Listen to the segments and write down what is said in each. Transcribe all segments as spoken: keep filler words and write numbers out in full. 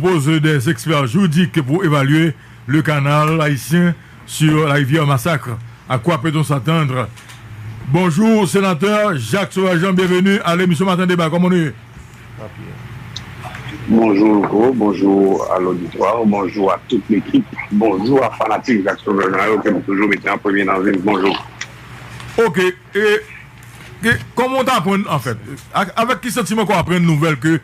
propose des experts juridiques pour évaluer le canal haïtien sur la rivière Massacre. À quoi peut-on s'attendre? Bonjour, sénateur Jacques Sauvagent, bienvenue à l'émission Matin Débat. Comment on est? Bonjou Louko, bonjou a loditwa, bonjou a tout lekip, bonjou a fanatik Jacques Sauvagent yo ke m toujou mete an premye nan vi m. Bonjou. Ok, e, e kòman w t aprann, anfèt, avèk ki santiman ke w aprann nouvèl ke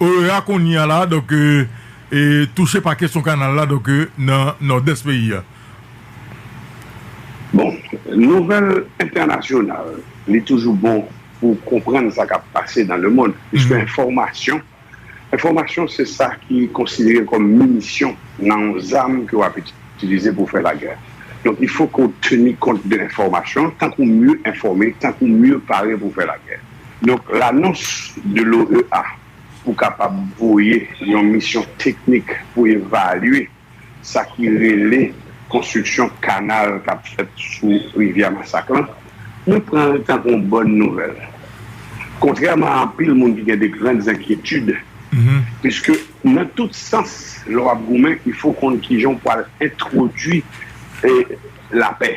O E A kounye a la, donk, e, e, touche pa kesyon kanal la, donk, e, nan nòdès peyi a? Bon, nouvèl entènasyonal, li toujou bon pou w konprann sa k ap pase dans le monde, puisque enfòmasyon, enfòmasyon se sa ki konsidere kòm minisyon nan yon zam ke w ap itilize pou fè lagè. Donk, il faut que w teni kont de enfòmasyon, tank ou mye enfòme, tank ou mye pare pou fè lagè. Donk, lanons de l'O E A pou kapab voye yon misyon teknik pou evalye sa ki rele konstriksyon kanal k ap fèt sou rivyè Masak lan, mwen pran l tankou yon bòn nouvèl. Kontrèman a anpil moun ki gen de grann enkyetid, piske nan tout sans, lè w ap goumen, il faut konn kijan w pral entwodui lapè.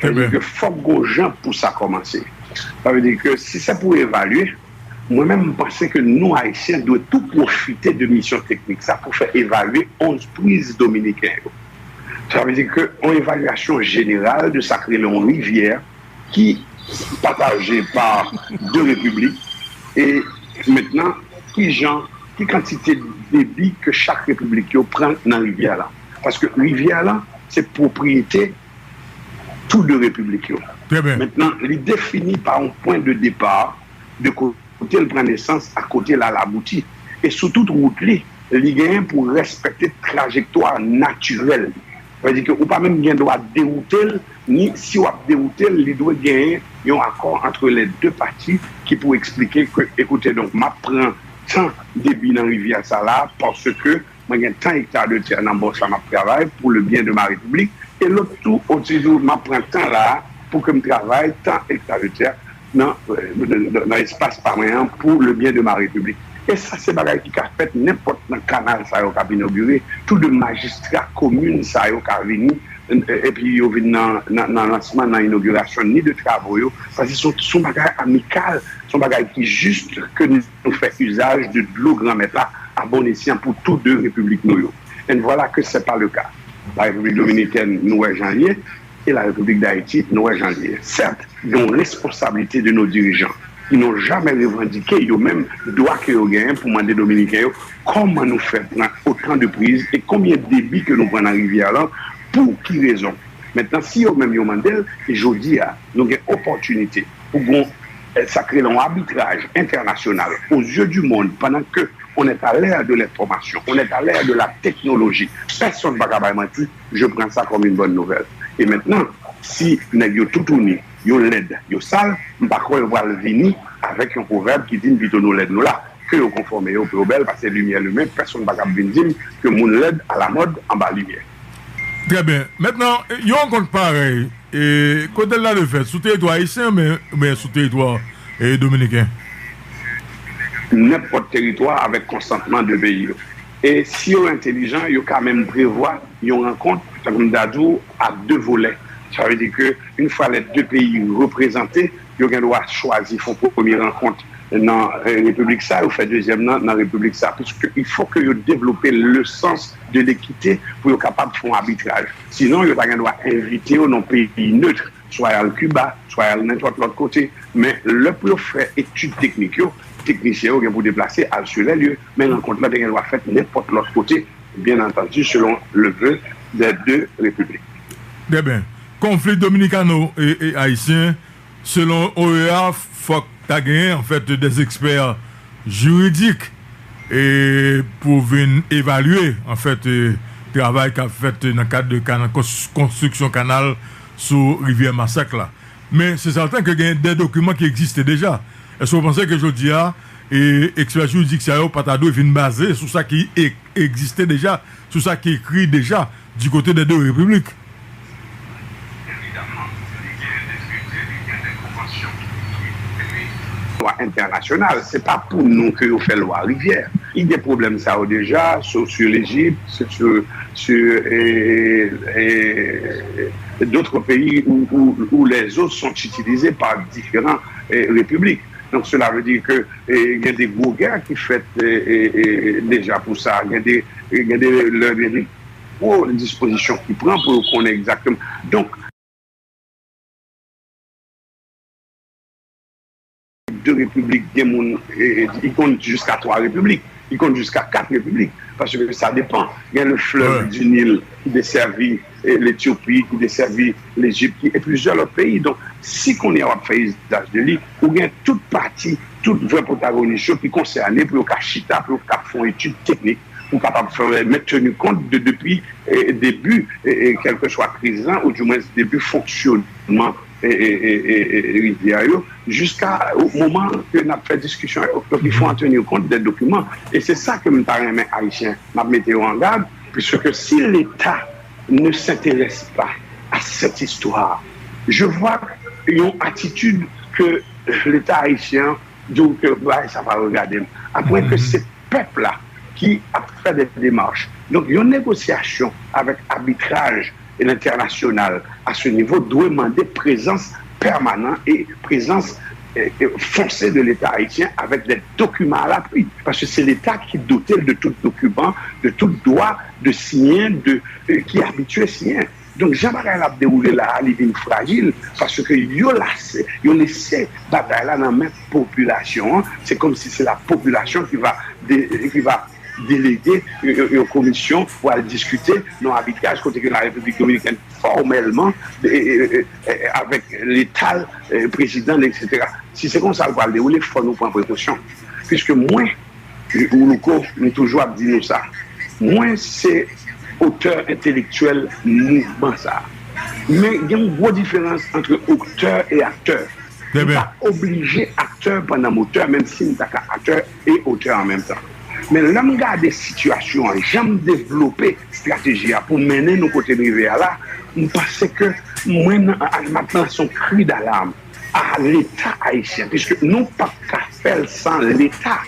Sa vle di ke fòk gon jan pou sa kòmanse. Sa vle di ke si se pou evalye, mwen menm m panse ke nou Ayisyen dwe tou pwofite de misyon teknik sa pou fè evalye onz priz dominiken yo. Sa vle di ke yon evalyasyon jeneral de sa k rele yon rivyè ki pataje pa de repiblik, e mentnan, ki jan, ki kantite debi ke chak repiblik yo pran nan rivyè la. Paske rivyè la, se pwopriyete tou de repiblik yo. Mentnan, li defini pa yon pwen de depa de kote l pran nesans a kote l al abouti. E sou tout wout li, li genyen pou respekte trajektwa natirèl li. Sa vle di ke ou pa menm gen dwa dewoute l, ni si w ap dewoute l, li dwe genyen yon akò ant lè de pati ki pou eksplike ke, ekoute, donk, m ap pran tan debi nan rivyè sa la, paske mwen gen tan ekta de tè nan bò sa m ap travay pour le bien de ma république, e lòt tou, ou di tou, m ap pran tan la pou ke m travay tan ekta de tè nan, nan espas pa mwen an pour le bien de ma république. E sa se bagay ki ka fèt nenpòt nan kanal sa yo k ap inogire, tou de majistra komin sa yo ka vini, epi yo vin nan, nan, nan lansman, nan inogirasyon ni de travo yo, paske se yon, se yon bagay amikal, se yon bagay ki jis ke nou fè izaj de dlo Granmèt la a bon esyan pou tou de repiblik nou yo. And voilà que c'est pas le cas. La République dominicaine, nou wè jan l ye, e la République d'Haïti, nou wè jan l ye. Certes, gen yon responsablite de nos dirigeants qui n'ont jamais revendiqué yo menm dwa ke yo genyen pou mande Dominiken yo kòman nou fè pran otan de priz e konbyen debi ke nou pran nan rivyè lan, pou ki rezon. Mentnan, si yo menm yo mande l, e jodi a, nou gen opòtinite pou gon, sa k rele yon abitraj entènasyonal aux yeux du monde, pandan ke on est à l'ère de l'information, on est à l'ère de la technologie. Pèsonn pa ka bay manti, je prends ça comme une bonne nouvelle. E mentnan, si nèg yo toutouni, yo lèd, yo sal, m pa kwè yo pral vini avèk yon pwovèb ki di n pito nou lèd nou la. Ke yo konfòme yo pou yo bèl, paske limyè limen, pèsonn pa kab vin di m ke moun lèd alamòd anba limyè. Trè byen. Mentnan, yon rankont parèy, e, kote l ta dwe fèt? Sou teritwa ayisyen oubyen, oubyen sou teritwa, e, dominiken? Nenpòt teritwa avèk konsantman de peyi yo. E si yo entelijan, yo ka menm prevwa yon rankont, tankou m ta di w, a de volè. Sa vle di ke, yon fwa lè de peyi reprezante, yo gen dwa chwazi fè yon premye rankont nan, e, repiblik sa, yo fè dezyèm nan nan repiblik sa. Piske il faut que yo devlope le sens de l'équité pou yo kapab fè yon abitraj. Sinon, yo ta gen dwa envite yo nan peyi neutre, swa y al Kiba, swa y al nenpòt lòt kote. Men lè pou yo fè etid teknik yo, teknisyen yo gen pou deplase al sur les lieux. Men rankont la te gen dwa fèt nenpòt lòt kote, bien entendu, selon le vœu des deux républiques. Trè byen. Konfli dominikano e, e ayisyen, selon O E A, fòk ta genyen, anfèt, des experts juridiques e pou vin evalye, anfèt, e, travay k ap fèt nan kad de kanal, kons-, konstriksyon kanal sou rivyè Masak la. Men se sèten ke gen de dokiman ki egziste deja. Èske w panse ke jodi a, e, ekspè jiridik sa yo pa ta dwe vin baze sou sa ki e-, egziste deja, sou sa ki ekri deja di kote de de repiblik? Lwa entènasyonal, se pa pou nou ke yo fè lwa rivyè. Li gen pwoblèm sa yo deja, so, sur l'Égypte, sur, sur, sur, eh, eh, d'autres pays où, où, où les eaux sont utilisées par différentes eh, républiques. Donc, cela veut dire que eh, il y a des gros guerres qui faites eh, eh, eh, déjà pour ça. Il y a des, il y a des, il y a des gros dispositions qui prend pour qu'on ait exactement. Donc, de repiblik, gen moun, eh, eh, li konn jiska twa repiblik, li konn jiska kat repiblik, paske sa depan. Gen le fleuve du Nil ki desèvi eh, Letyopi, ki desèvi Lejip, ki, e plizyè lòt peyi. Donk, si kounye a w ap fè izaj de li, ou gen tout pati, tout vrè pwotagonis yo ki konsène pou yo ka chita, pou yo ka fè yon etid teknik, pou kapab fè, men teni kont de depi eh, debi, eh, eh, kèlkeswa kriz lan, ou dimwens debi fonksyonman eh, eh, eh, eh, eh, rivyè yo, jiska moman ke n ap fè diskisyon yo. Donk, il faut en tenir compte des documents. E se sa ke m ta renmen Ayisyen, m ap mete yo an gad, puisque si Leta ne s'intéresse pas à cette histoire, je vois yon atitid ke Leta ayisyen di w ke bagay sa pa regade m. Apre ke se pèp la ki ap fè de demach. Donk, yon negosyasyon avèk abitraj e lentènasyonal a se nivo dwe mande prezans pèmanan e prezans eh, eh, fonse de Leta ayisyen avèk de dokiman a lapui. Paske se Leta ki dote l de tout dokiman, de tout dwa de siyen, de, eh, ki abitye siyen. Donk, jan bagay la ap dewoule la a, li vin frajil, paske yo lase, yo lese batay la nan men popilasyon an. Se kòmsi se la popilasyon ki va, de, ki va delege yon, yon, yon komisyon pou al diskite nan abitraj kote ke la Repiblik Dominikèn fòmèlman, e, e, e, e, avèk Leta l, e, prezidan l, etsetera. Si se konsa l pral dewoule, fò nou pran prekosyon. Piske mwen, Louko, m toujou ap di nou sa. Mwen se otè entelektyèl mouvman sa a. Men gen yon gwo diferans ant otè e aktè. M pa oblije aktè pandan m otè, menm si m ta ka aktè e otè an menm tan. Men lè m gade sitiyasyon an, jan m devlope estrateji a pou mennen nou kote n rive a la, m panse ke mwen, m ap lanse yon kri dalam a Leta ayisyen, piske nou p ap ka fè l san Leta.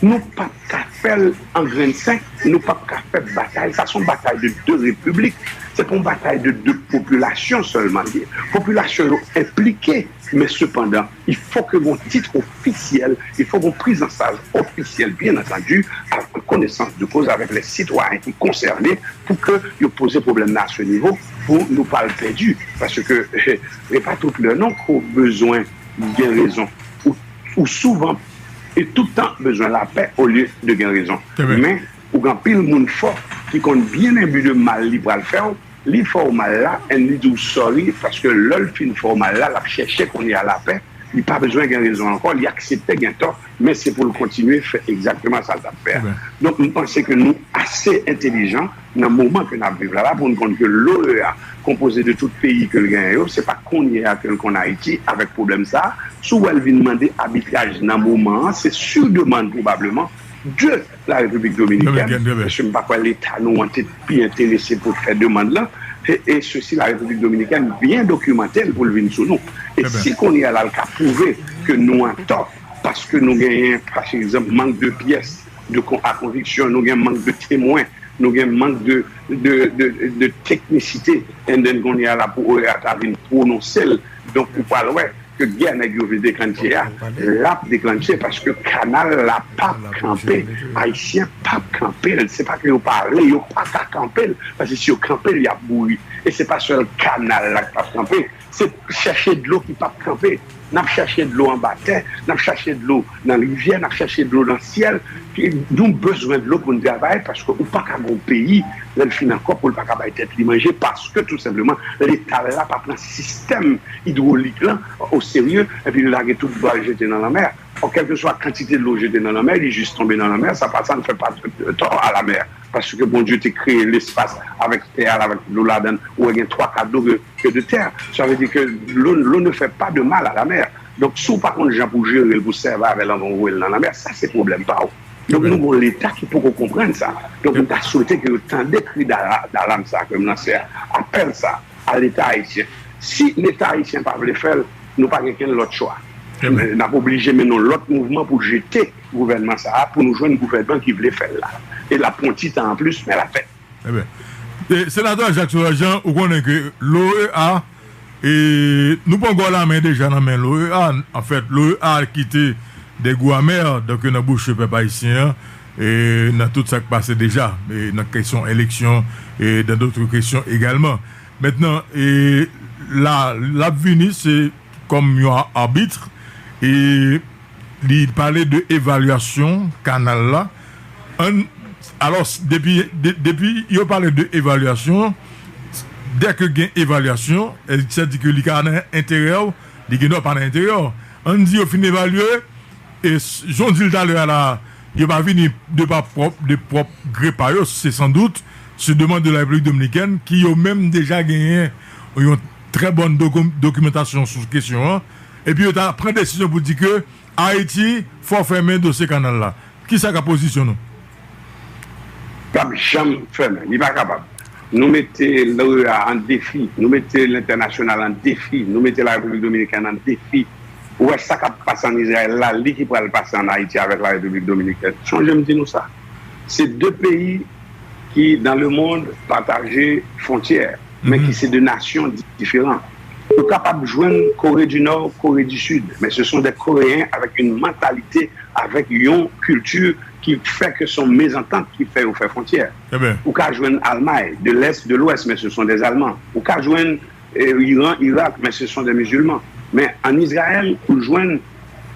Nou p ap ka fè l an grenn senk, nou p ap ka fè batay. Sa se yon batay de de repiblik. Se pa yon batay de de popilasyon sèlman l ye. Popilasyon yo enplike, men sepandan, il faut que gon tit ofisyèl, il faut gon priz an chaj ofisyèl, bien entendu, en connaissance de cause avec les citoyens qui concernés, pou ke yo poze pwoblèm nan a se nivo, pou nou pa al pèdi. Paske, eh, se pa tout lè non ke w bezwen gen rezon. Ou, ou souvan e tout tan bezwen lapè olye de gen rezon. Men, ou gen anpil moun fò ki konn byen enbi de mal li pral fè w, li fè w mal la, and li di w sorry, paske lè l fin fè w mal la, l ap chèche kounye a lapè, li pa bezwen gen rezon ankò, li aksepte gen tò, men se pou l kontinye fè egzakteman sa l t ap fè a. Donk, m panse ke nou ase entelijan nan moman ke n ap viv la, la pou n konn ke l'OEA konpoze de tout peyi ke l genyen yo, se pa kounye a ke l konn Ayiti avèk pwoblèm sa a. Si w wè l vin mande abitraj nan moman an, se sur demande probablement de la République dominicaine, paske m pa kwè Leta nou an te pi enterese pou fè demann lan, e, e sesi la Repiblik Dominikèn byen dokimante l pou l vin sou nou. E si kounye a la l ka pwouve ke nou an tò, paske nou genyen, pa egzanp, mank de pyès de kon, a konviksyon, nou gen mank de temwen, nou gen mank de, de, de, de teknisite, and then kounye a la pou OEA ta vin pwononse l. Donk, ou pral wè ke gè nèg yo vle deklanche a, l ap deklanche paske kanal la p ap kanpe. Ayisyen p ap kanpe l. Se pa ke yo pa vle, yo pa ka kanpe l. Paske si yo kanpe l, y ap mouri. E se pa sèl kanal la k p ap kanpe. Se chèche dlo ki p ap kanpe. N ap chèche dlo anba tè, n ap chèche dlo nan rivyè, n ap chèche dlo nan syèl. Nou bezwen dlo pou n travay, paske ou pa ka gen yon peyi, lè l fin an kòb, pou l pa ka bay tèt li manje, paske tou senpleman, Leta la pa pran sistèm idwolik lan o serye, epi li lage tout dlo al jete nan lanmè. Ò, kèlkeswa kantite dlo w jete nan lanmè, li jis tonbe nan lanmè, sa pa, sa ne fait pas tort à la mer. Paske Bondye te kreye lespas avèk tè a, avèk dlo ladan l, ou wè gen twa ka dlo ke, ke de tè. Sa vle di ke l'eau, l'eau ne fait pas de mal à la mer. Donk, si w pa konn jan pou jere l, pou sèvi avè l anvan w voye l nan lanmè, sa se pwoblèm pa w. Donk, nou gen yon Leta ki poko konprann sa. Donk, m ta swete ke yo tande kri dala-, dalam sa ke m lanse a, apèl sa a Leta ayisyen. Si Leta ayisyen pa vle fè l, nou pa gen kenn lòt chwa. N ap oblije mennen yon lòt mouvman pou jete gouvènman sa a, pou nou jwenn gouvènman ki vle fè l la. E l ap pran ti tan anplis, men l ap fèt. Eben, e, Senatè Jacques Sauvagejean, ou konnen ke l'OEA, e, nou pran gòl lamen deja nan men l'OEA. Anfèt, l'OEA kite de gou amè, donk, nan bouch pèp ayisyen an, e, nan tout sa k pase deja, e, nan kesyon eleksyon, e, dans d'autres questions également. Mentnan, e, la, l ap vini, se kòm yon abit, e li pale de evalyasyon kanal la. Ann, alò, depi, de, depi yo pale de evalyasyon, dèke gen evalyasyon, e, sa di ke li ka nan enterè w, li gen dwa pa nan enterè w. Ann di yo fin evalye, e s-, jan w di l talè a la, yo pa vini de pa pwòp, de pwòp gre pa yo, se sandout, se demann de la Repiblik Dominikèn, ki yo menm deja genyen yon trè bòn doki-, dokimantasyon sou kesyon an, epi yo ta pran desizyon pou di ke Ayiti, fò fèmen dosye kanal la. Kisa k ap pozisyon nou? P ap janm fèmen, li pa kapab. Nou mete l'OEA an defi, nou mete lentènasyonal an defi, nou mete la Repiblik Dominikèn an defi. Ou wè sa k ap pase ann Izrayèl la, li ki pral pase ann Ayiti avèk la Repiblik Dominikèn. Sonje m di nou sa. Se de peyi ki, dans le monde, pataje fwontyè, men ki se de nasyon di-, diferan. Ou kapab jwenn Kore di Nò, Kore di Sid, men se son de Koreyen avèk yon mantalité, avèk yon kilti ki fè ke se yon mezantant ki fè yo fè fwontyè. Ou ka jwenn Almay, de l'Est, de l'Ouest, men se son de Alman. Ou ka jwenn, e, Iran, Irak, men se son de Mizilman. Men ann Izrayèl, ou jwenn,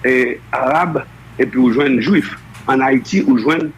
e, Arab, epi ou jwenn Jwif. Ann Ayiti, ou jwenn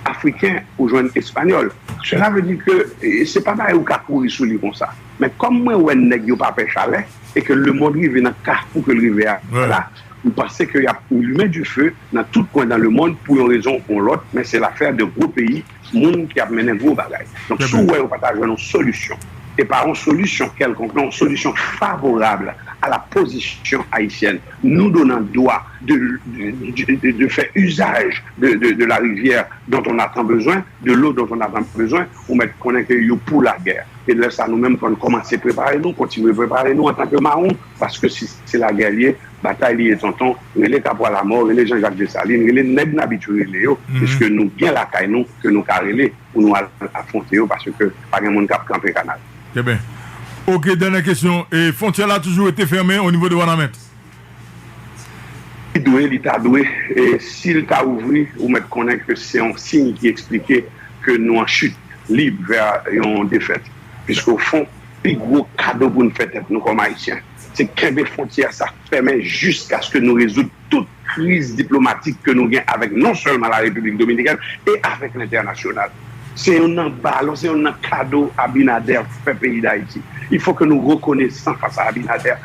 Afriken, ou jwenn Espanyòl. Cela veut dire que, e, se pa bagay ou ka kouri sou li konsa. Men kòm mwen wè nèg yo pa pè chalè, e ke lemonn rive nan kafou ke l rive a la, m panse ke y ap limen dife nan tout kwen dans le monde pou yon rezon ou pou yon lòt, men se lafè de gwo peyi, moun ki ap mennen gwo bagay. Donk, si w wè yo pa ta jwenn yon solisyon, e pa yon solisyon kèlkonk, men yon solisyon favorab à la position haïtienne, nous donnant droit de, de, de, de, de faire usage de, de, de la rivière dont on a tant besoin, de l'eau dont on a tant besoin, ou mèt konnen ke yo pou lagè. E lè sa, nou menm, fò n kòmanse prepare nou, kontinye prepare nou antanke mawon, paske si se lagè l ye, batay li ye, tonton, rele Kapwa Lamò, rele Jean Jacques Dessalines, rele nèg n abitye rele yo, piske nou gen lakay nou ke nou ka rele pou nou al afwonte yo, paske pa gen moun k ap kanpe kanal. Trè byen. Oke, dènyè kesyon. E fwontyè la toujou rete fèmen o nivo de Wanament? Li dwe, li ta dwe. E si l ta ouvri, ou mèt konnen ke se yon siy ki eksplike ke nou an chit lib vè yon defèt. Piske, o fon, pi gwo kado pou n fè tèt nou kòm Ayisyen, se kenbe fwontyè sa fèmen jiskaske nou rezoud tout kriz diplomatik ke nou gen avèk non sèlman la Repiblik Dominikèn e avèk lentènasyonal. Se youn nan balon, se youn nan kado Abinader fè peyi Dayiti. Il faut que nou rekonesan fas a Abinader.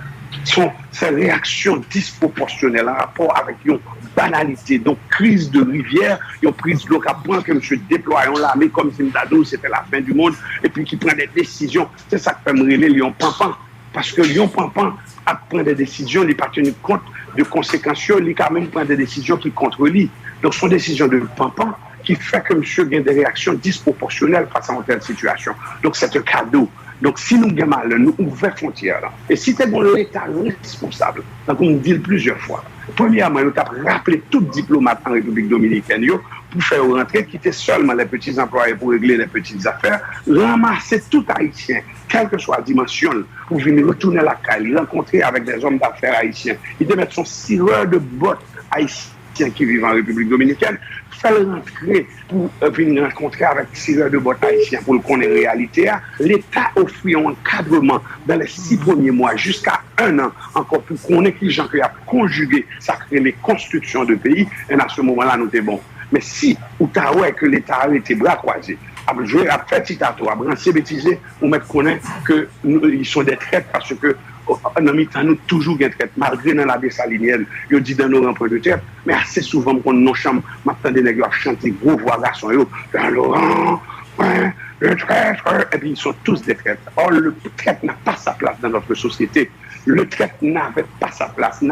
Son, se reyaksyon dispwopòsyonèl an rapò avèk yon banalite, donk kriz de rivyè, yon priz dlo k ap pran, ke misye deplwaye yon lame kòmsi m ta di w se te la fen di mond, epi ki pran de desizyon. Se sa k fè m rele l yon panpan. Paske yon panpan ap pran de desizyon, li pa teni kont de konsekans yo, li ka menm pran de desizyon ki kont li. Donk, se yon desizyon de panpan ki fè ke misye gen de reyaksyon dispwopòsyonèl fas a yon tèl sitiyasyon. Donk, c'est un cadeau. Donk, si nou gen malè, nou ouvè fwontyè lan. E si te gen yon Leta responsab, tankou m di l plizyè fwa, premyèman, yo t ap raple tout diplomat an Repiblik Dominikèn yo pou fè yo rantre, kite sèlman les petits employés pou regle les petites affaires, ranmase tout Ayisyen, kèlkeswa dimansyon l, pou vin retounen lakay li, rankontre avèk des hommes d'affaires ayisyen. Li te mèt se yon sirè de bòt ayisyen ki viv an Repiblik Dominikèn, fè l rantre pou, euh, vin rankontre avèk sirè de bòt ayisyen pou l konnen reyalite a. Leta ofri yon ankadreman dans les six premiers mois, jusqu'à un an ankò, pou konnen kijan ke y ap konjige sa k rele konstriksyon de peyi, and à ce moment-là, nou te bon. Men si ou ta wè ke Leta a rete bra kwaze, ap jwe, ap fè ti tato, ap ranse betize, ou mèt konnen ke nou, ils sont des traîtres, paske, o, nan mitan nou toujou gen trèt, malgre nan la Dessalinienne yo di dans nos rangs point de traîtres, men ase souvan m konn noncham, m ap tande nèg yo ap chante gwo vwa gason yo, dans nos rangs point de traîtres, et puis ils sont tous des traîtres. Or, le traître n'a pas sa place dans notre société. Le traître n'avait pas sa place.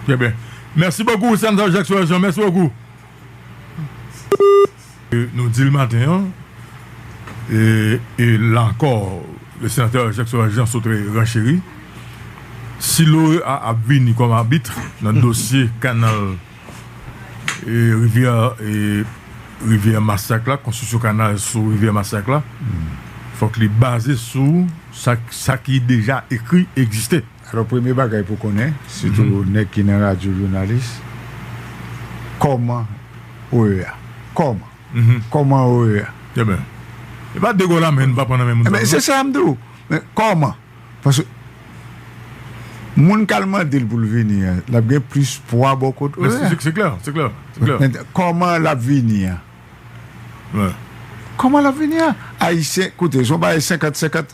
Très bien. Merci beaucoup, Sénateur Jacques Sauvagejean. Merci beaucoup. E, nou di l maten an, e, e la ankò, le sénateur Jacques Sauvagejean sot renchéri. Si l'OEA ap vini kòm abit nan dosye kanal e, rivyè e, rivyè Masak la, konstriksyon kanal sou rivyè Masak la, fòk li baze sou sa, sa ki deja ekri, egziste. Alò, premye bagay pou konnen, sitou nèg ki nan radyo, jounalis, kòman OEA? Kòman? Kòman OEA? Ebyen, e pa de gòl a men, n pa pran nan men moun sa. Ebyen, se sa m di w. Men kòman? Paske moun k al mande l pou l vini an, l ap gen plis pwa bò kot OEA. Se klè, se klè, se klè. Men kòman l ap vini an? Kòman l ap vini an? Ayisyen, koute, se yon bagay senkant senkant.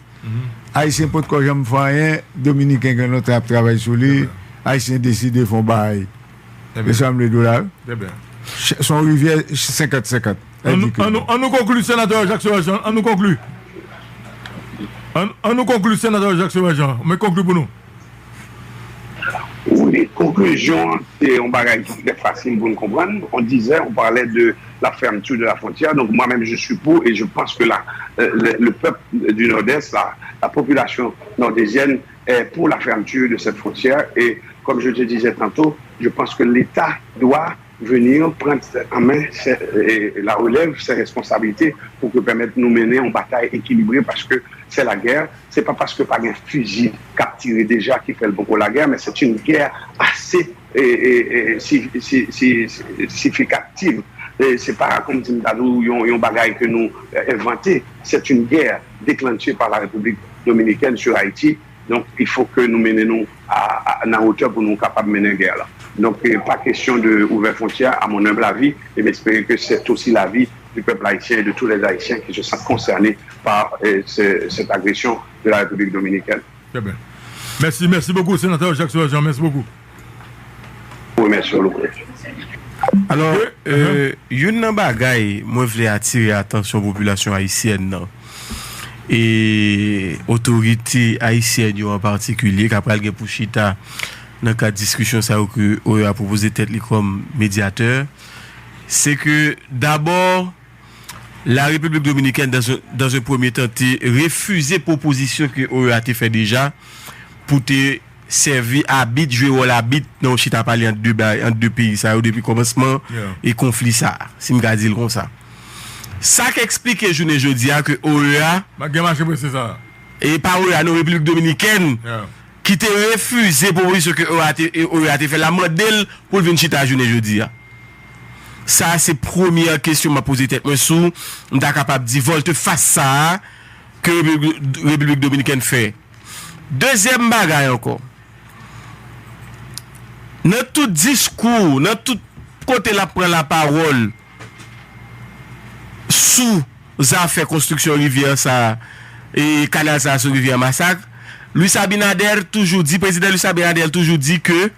Ayisyen potko janm fè anyen, Dominiken gen lontan ap travay sou li, Ayisyen deside fè yon bagay. E sa m vle di w la, wi. Se yon rivyè senkant senkant. Ann nou, ann nou, ann nou konkli, Senatè Jacques Sauvagejean, ann nou konkli. Ann, ann nou konkli, Senatè Jacques Sauvagejean, men konkli pou nou. Wi, konklizyon an, se yon bagay ki trè fasil pou n konprann. On disait, on parlait de la fermeture de la frontière. Donc moi-même, je suis pour et je pense que la, euh, le, le peuple du Nord-Est, la, la population nordésienne est pour la fermeture de cette frontière. Et comme je te disais tantôt, je pense que l'État doit venir prendre en main ses, et la relève ses responsabilités pour que permettre nou mennen yon batay ekilibre, paske c'est la guerre. Se pa paske pa gen fizi k ap tire deja ki fè l poko lagè, men c'est une guerre assez e, e, e, si, si, si, si, significative. E se pa, kòm di m ta di w, yon, yon bagay ke nou, e, envante. C'est une guerre déclenchée par la République dominicaine sur Haïti. Donc, il faut que nou mennen nou a, a, nan wotè pou nou kapab mennen gè la. Donc, e, pas question de ouvrir frontière, à mon humble avis, et j'espère que c'est aussi l'avis du peuple haïtien et de tous les Haïtiens qui se sentent concernés par, e, ce, cette agression de la République dominicaine. Très bien. Mèsi, mèsi bokou, Senatè Jacques Sauvagejean, mèsi bokou. Wi, mèsi, Louko. Alò, e, youn nan bagay mwen vle atire atansyon popilasyon ayisyèn nan, e otorite ayisyèn yo an patikilye, k ap pral gen pou chita nan kad diskisyon sa yo ke OEA pwopoze tèt li kòm medyatè, se ke dabò, la République dominicaine, dans un, dans un premier temps, te refize pwopozisyon ke OEA te fè deja pou te sèvi abit, jwe wòl abit nan yon chita pale ant de bay, ant de peyi sa yo depi kòmansman e konfli sa a, si m ka di l konsa. Sa k eksplike jounen jodi a ke OEA, gen mache prese sa a. E pa OEA, non, Repiblik Dominikèn, ki te refize pwopozisyon ke OEA te, OEA te fè la, mande l pou l vin chita jounen jodi a. Sa a se premyè kesyon m ap poze tèt mwen sou m ta kapab di vòltefas sa a ke Repiblik, Repiblik Dominikèn fè. Dezyèm bagay ankò, nan tout diskou, nan tout kote l ap pran lapawòl sou zafè konstriksyon rivyè sa a, e kanal sa a sou rivyè Masak, Luis Abinader toujou di, prezidan Luis Abinader toujou di ke